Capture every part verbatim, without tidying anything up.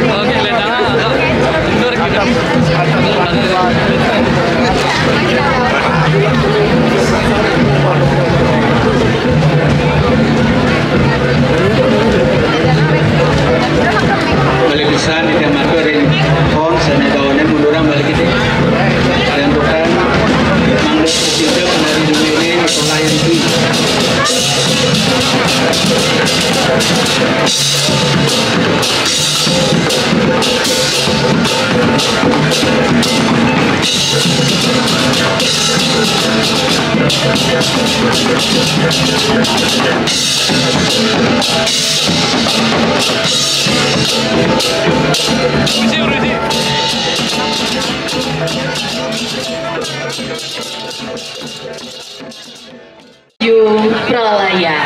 Oke, Lena, mundur kita. Balik pisan di jam atur, Ring. Hong, sana bawaannya munduran balik itu. Dan bukan mangga tercinta penari dunia ini atau lain itu. Yu Pralaya.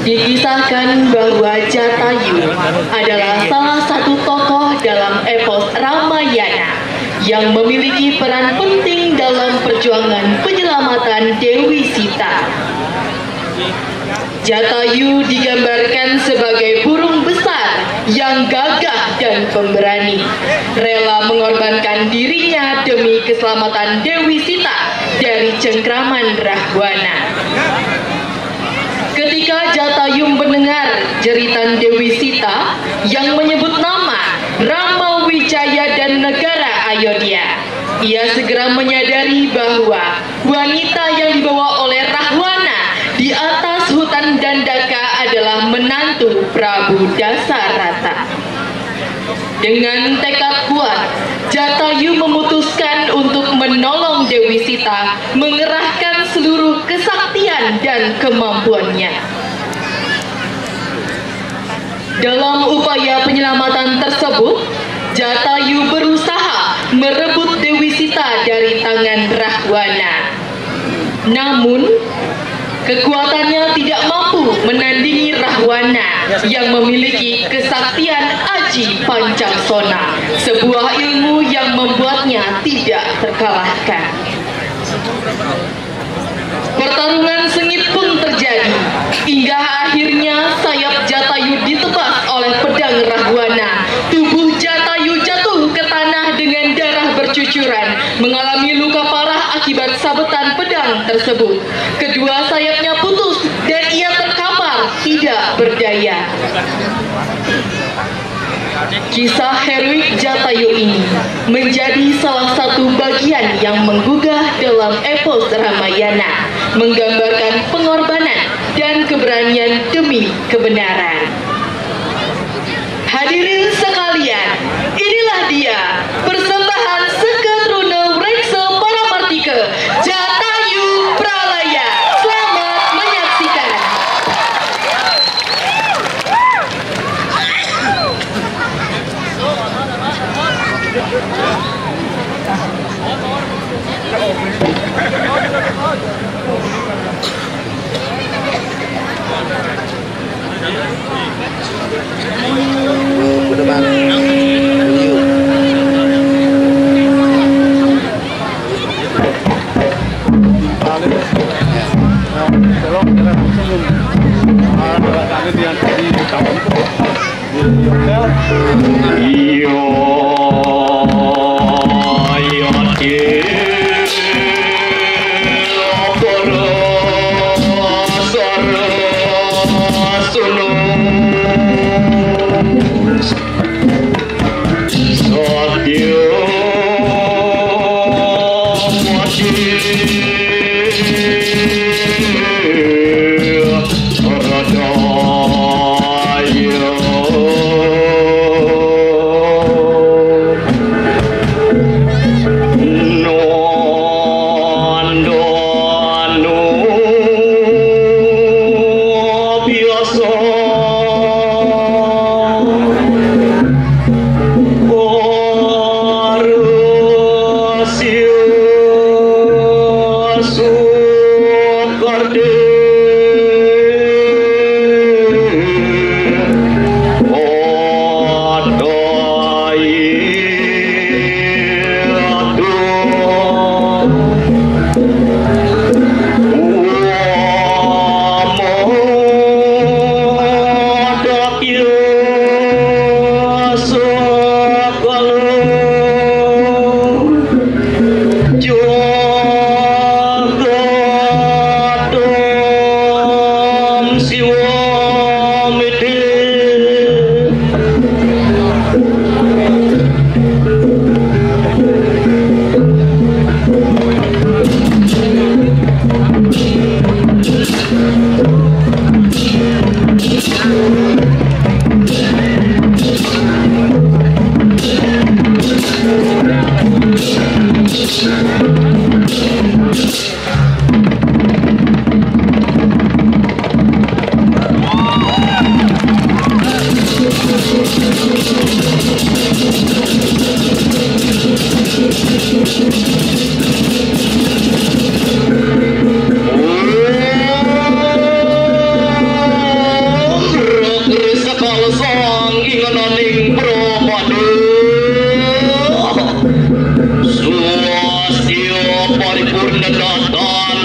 Dikisahkan bahwa Jatayu adalah salah satu tokoh dalam epos Ramayana yang memiliki peran penting dalam perjuangan penyelamatan Dewi Sita. Jatayu digambarkan sebagai burung besar yang gagah dan pemberani, rela mengorbankan dirinya demi keselamatan Dewi Sita dari cengkraman Rahwana. Ketika Jatayu mendengar jeritan Dewi Sita yang menyebut nama Rama Wijaya dan negara Ayodhya, ia segera menyadari bahwa wanita yang dibawa oleh Rahwana di atas hutan Dandaka adalah menantu Prabu Dasarata. Dengan tekad kuat, Jatayu memutuskan untuk menolong Dewi Sita mengerahkan seluruh kesaktian dan kemampuannya. Dalam upaya penyelamatan tersebut, Jatayu berusaha merebut Dewi Sita dari tangan Rahwana. Namun, kekuatannya tidak mampu menandingi Rahwana yang memiliki kesaktian Aji Pancasona, sebuah ilmu yang membuatnya tidak terkalahkan. Pertarungan sengit pun terjadi, hingga akhirnya sayap Jatayu ditebas oleh pedang Rahwana. Tubuh Jatayu jatuh ke tanah dengan darah bercucuran, mengalami luka parah akibat sabetan pedang tersebut. Kedua sayapnya putus dan ia terkapar tidak berdaya. Kisah heroik Jatayu ini menjadi salah satu bagian yang menggugah dalam epos Ramayana, menggambarkan pengorbanan dan keberanian demi kebenaran. Hadirin sekalian, inilah dia persembahan Seketruna Wreksa Paramartika, Jatayu Pralaya. Selamat menyaksikan.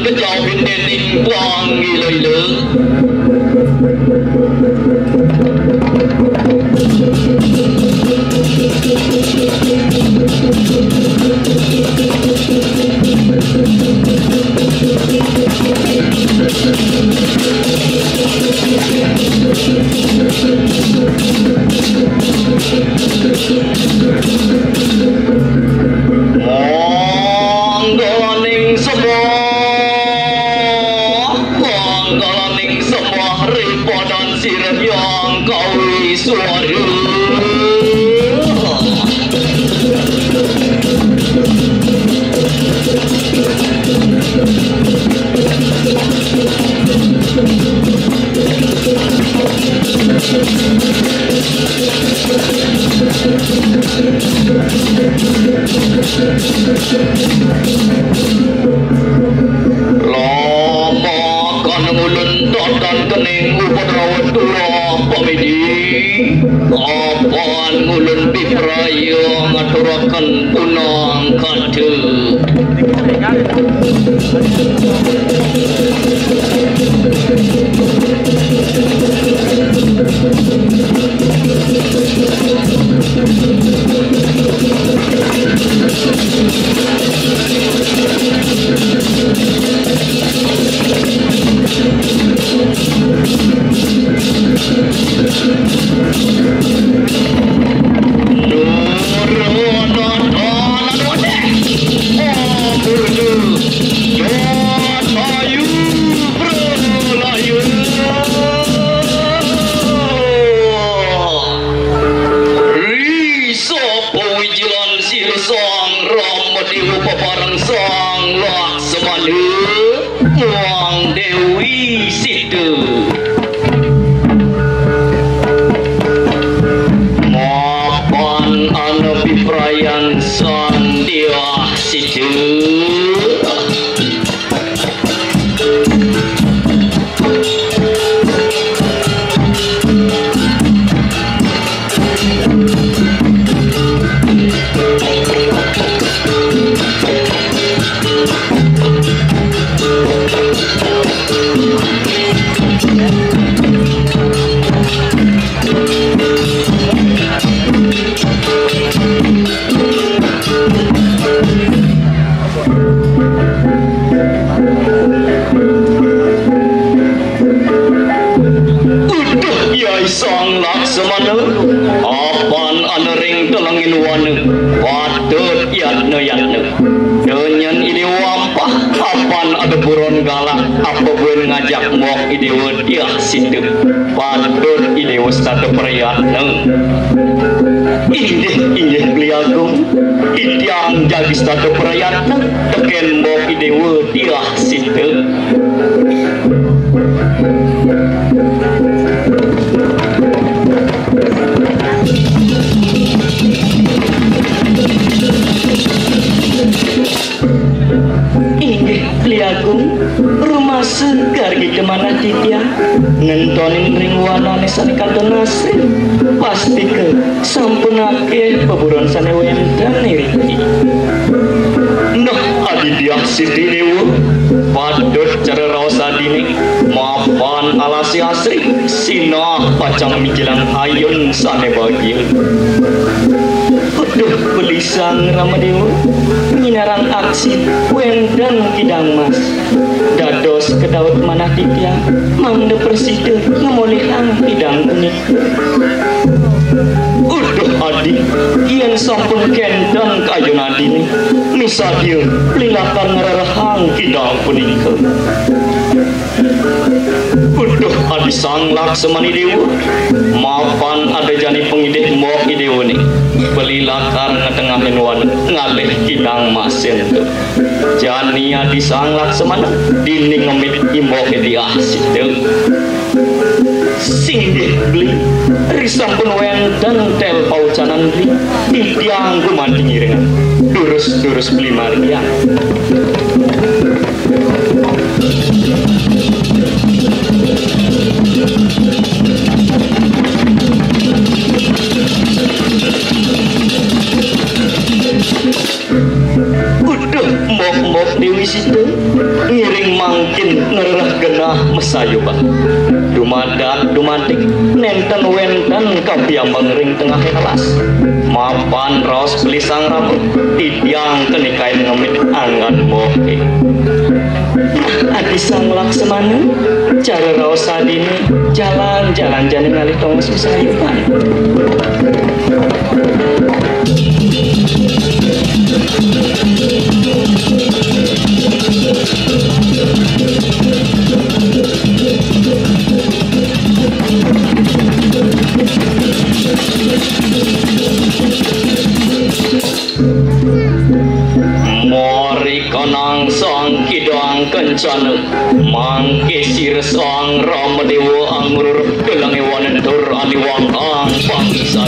Kejawen dening pangila-ila. Mangganing sembah, mangganing sembah ri padan sira Hyang Kawiswara. Lama kan ngulun totan kening upadrawa tura pamidi. Apan ngulun pipraya ngaturaken punang kata. Ri sapa wijilan sira Sang Rama Dewa papareng Sang Laksamana muang Dewi Sita. Mapan ana piprayan Sang Diah Sita. Uduh Hyai Sang Laksamana, apan ana ring telenging wana, patut yatna-yatna. Denyen Ida Wah, apan ada buron galak, apa buin ngajak Mbok Idewa Diah Sita. Patut Idewa setata prayatna. Inggih, inggih, Beli Agung. Titiang jagi setata prayatna teken Mbok Idewa Diah Sita. Inggih, Beli Agung, rumasa gargita manah titiang ngentonin ring wanane sane katon asri. Pastika sampun akeh paburon sane wenten iriki. Nah, Adi Diah Siti Dewa, patut cara raos adine, mapan alase asri, sinah pacang mijilang ayun sane bagia. Duh, Beli Sang Ramadewa, nyinarang aksi wenten kidang mas. Dados kedaut manah titiang, mangda prasida ngamolihang kidang punika. Uduh Adi, yen sampun kenten kayun adine, misadia Beli lakar ngrerehang kidang punika. Uduh Adi Sang Laksamana Dewa, mapan ada jani pangidih Mbok Idewane, Beli lakar ngetengahin wana ngalih kidang mase ento. Jani Adi Sang Laksamana, dini ngemit I Mbok Diah Sita. Singgih Beli, risampun wenten tel paucanan Beli, titiang gumanti ngiringang. Durus-durus Beli margiang. Uduh, mbok-mbok Déwi Sita, ngiring mangkin ngrereh genah masayuban. Dumadak dumadik, nénten wénten kapiambeng ring tengahing alas. Mapan raos beli Sang Rama, titiang keni kain ngemit anggan mboké. Nah, adi Sang Laksmana, cara raos sadini, jalan-jalan jani ngalih tongos masayuban. Mari kanang Sang Kidang Kencana, mangké sira Sang Ramadéwa angururep delengé wanentur aniwang kang pangisa.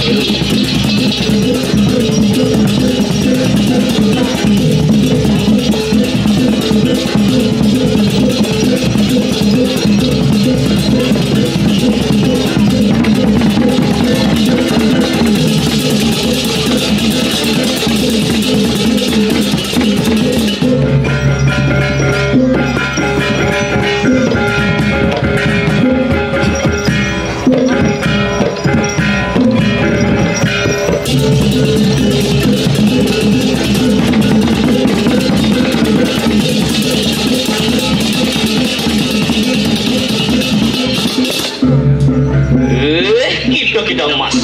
Eh, Ida Kidang Mas.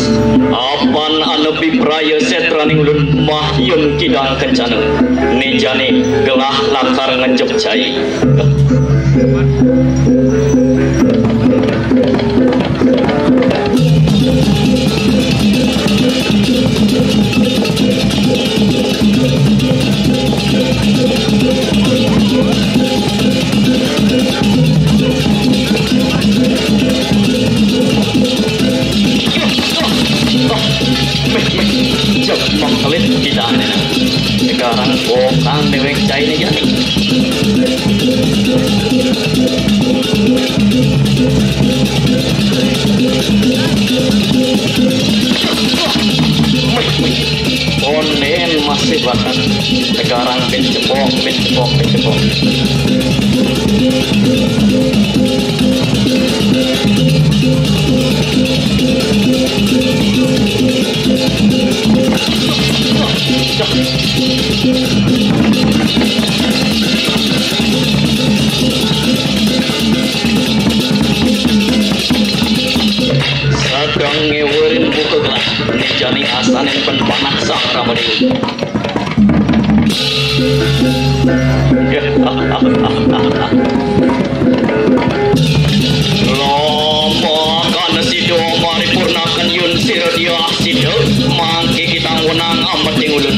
Apan anepi praya sétraning ulun Mahyun Kidang Kencana. Né jani gelah lakar ngenjep cai. Jep mengkelit kita. Sekarang bokang déwék cainé jani. Onden masih bakat. Sekarang pin cepok, pin cepok, pin cepok. Sedeng ngéwérin buka gelah, né jani asané pen panah Sang Ramadéwa. Lombok kana sida maripurnakan yun sira diah sida, mangké kitang wenang ameting ulun.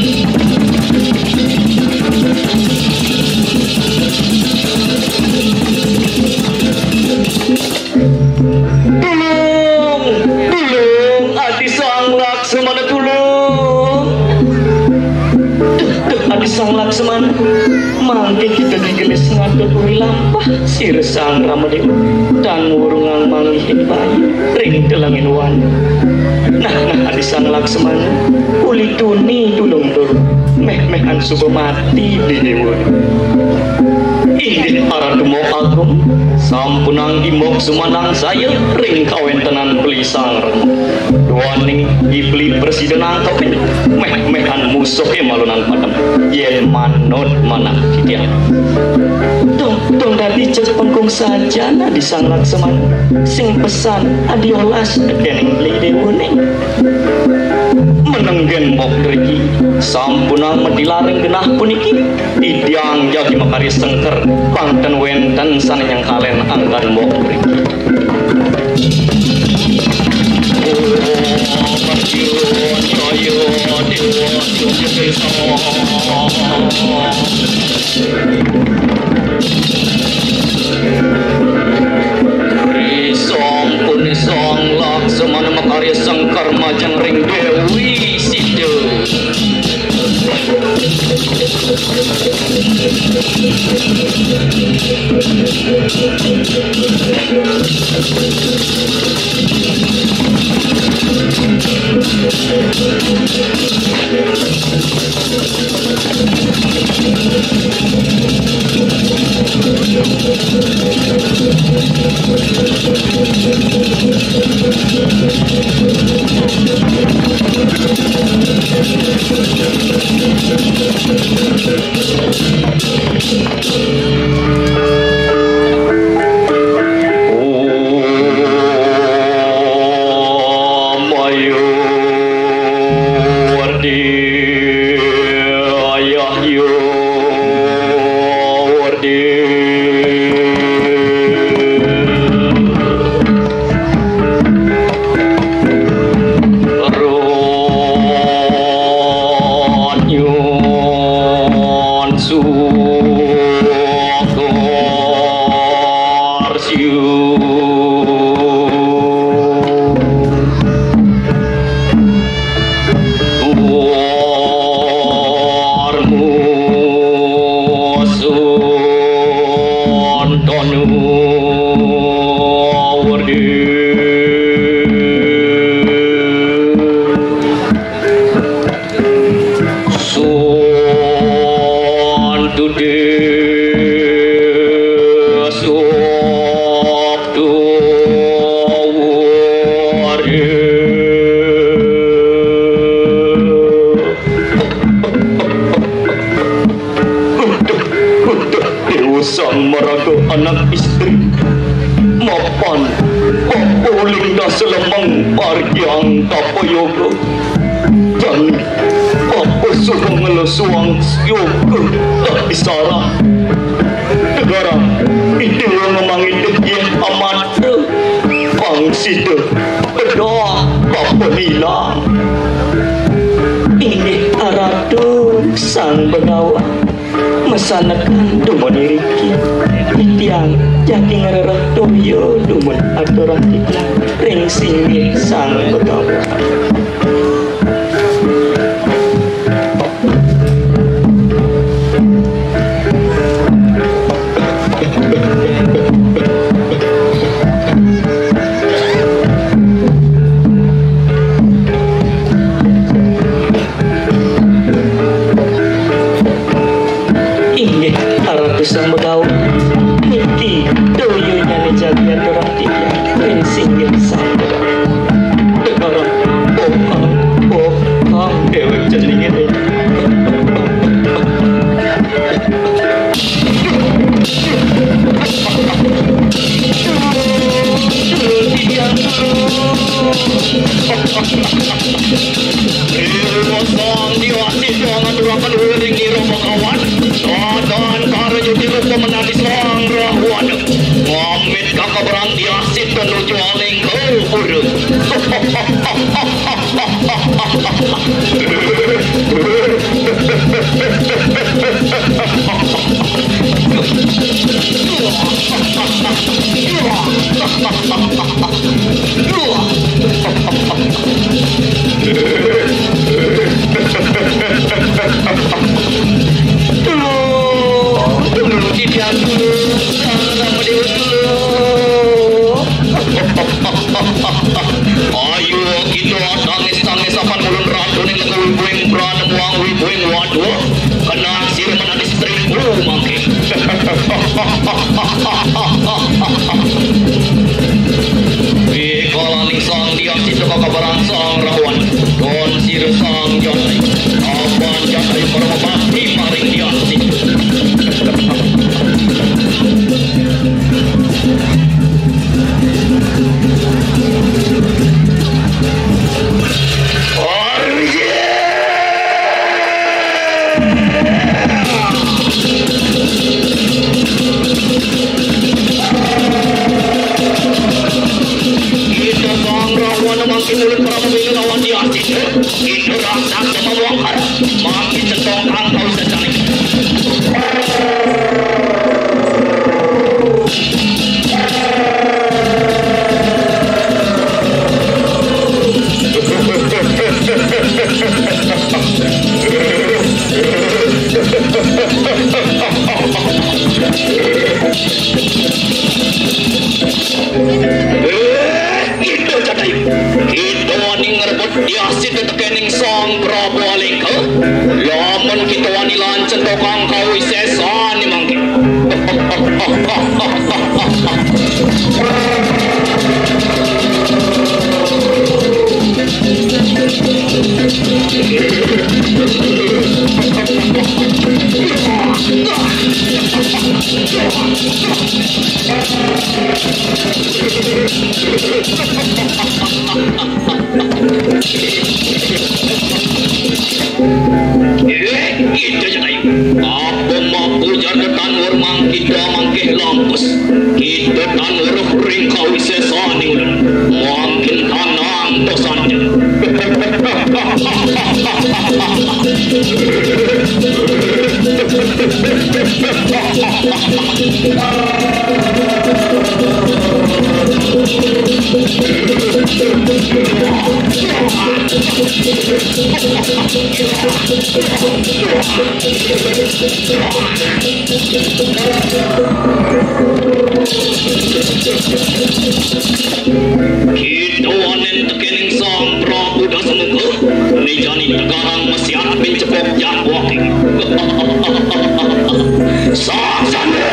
Tulung, tulung, Adi Sang Laksmana, tulung. Duh, duh, Adi Sang Laksmana. Mangké kita digelis ngadut uri lampah, sira Sang Ramadéwa. Tan wurungang manggihin bayi, ring delengin wan. Nah, nah, Adi Sang Laksmana. Uli tuni tulung tur. Méh-méhan suba mati. Di Déwa. Inggih para Duma Agung, sampunang imok sumanangsaya ring kawéntenan beli Sang Rama. Duaning ibli prasida nangkepin, méh-méhan musuhé malunan padem, yén manut manah titiang. Dong, dong dadi jeg pengkung sajan Adi Sang Laksmana, sing pesan adi olas tekéning beli Déwaning. Menenggén mbok driki, sampunang madilaring genah puniki, titiang jagi makarya sengker, pang ten wénten sané nyengkalén anggan mbok driki. Ri sampun Sang Laksmana makarya sengker majeng ring Déwi Sita. Utuh, utuh, Déwa Sang Maraga anak istri. Mapan, uling daselemeng pargiang tapayoga. Jan, apa suba ngelusuang yoga tak disarah. Negara, ida ngemangitih yeh amatra. Pang sida, bedah, apa nilang. Inggih Aratu Sang Begawan. Masanekan dumun iriki, titiang jagi ngrereh toya dumun aturang titiang ring singgih Sang Begawan. Inggih, Aratu Sang Begawan. Niki toyanyané jagi aturang titiang ring singgih Sang Begawan. Negara, oh, oh, oh, déwék jenengé. Ing wasang diwasi ngaturaken wiring ira makawan, sadan karya dirupa menadi sang Rahwana. Pamit kakabrang diwasi nuju aling kubur. Ayo kita tangis-tangis akan ulun ratu ning leka wibuing pran muang wibuing waduk. Kena sira menangis teribu mangke. Di kalaning sang diang sida kakabarang sang rawan. Don sira sang jati. Apan jati para mabakti maring diang sida. Kita sang Rahwana mangkin ulun para pemilu lawan diasih. Kita raksasa mawangkar. Mangkin centong kang tau Eh, kita je tayu. Apa mampu jagatan war mangkita mangkeh lampus. Kita tan weruh ring kawisesaning ulun. Mangkin tanang to sanja. Kita wanen tekening Sang Prabu Dasamuka, nijani tegarang mesiat pincepok jambok. Saksana!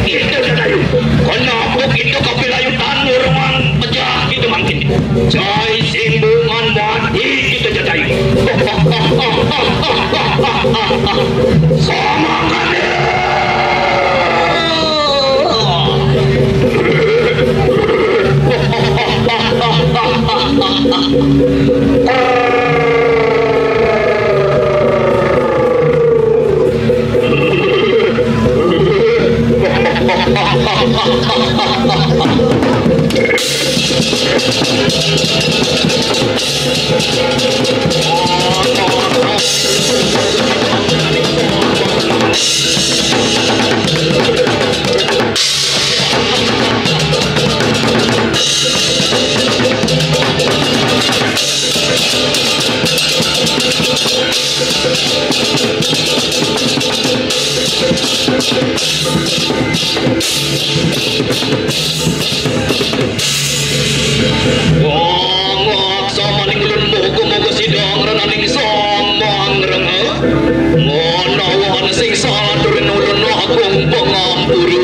Kita katayu, kenapa kita kapilayutan urungan pejah kita mangkin? Jai simbungan mati kita jadai. Sama kami. Wong ngaksa maning ulun, moga-moga sida ngrananing samang rengeh. Manawa ana sing salah turin ulun agung pangampura.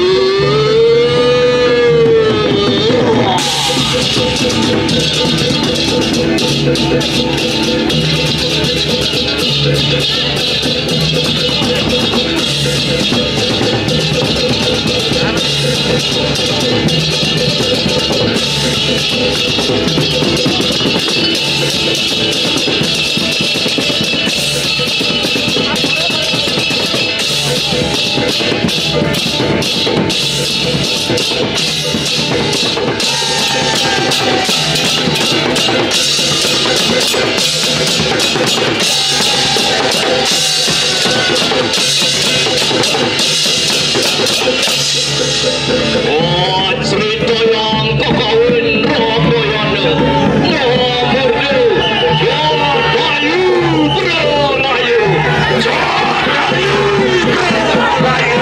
Oh, cerita yang kakawin Ramayana. Mahamurda, Jatayu Prarayu. Jatayu Prarayu.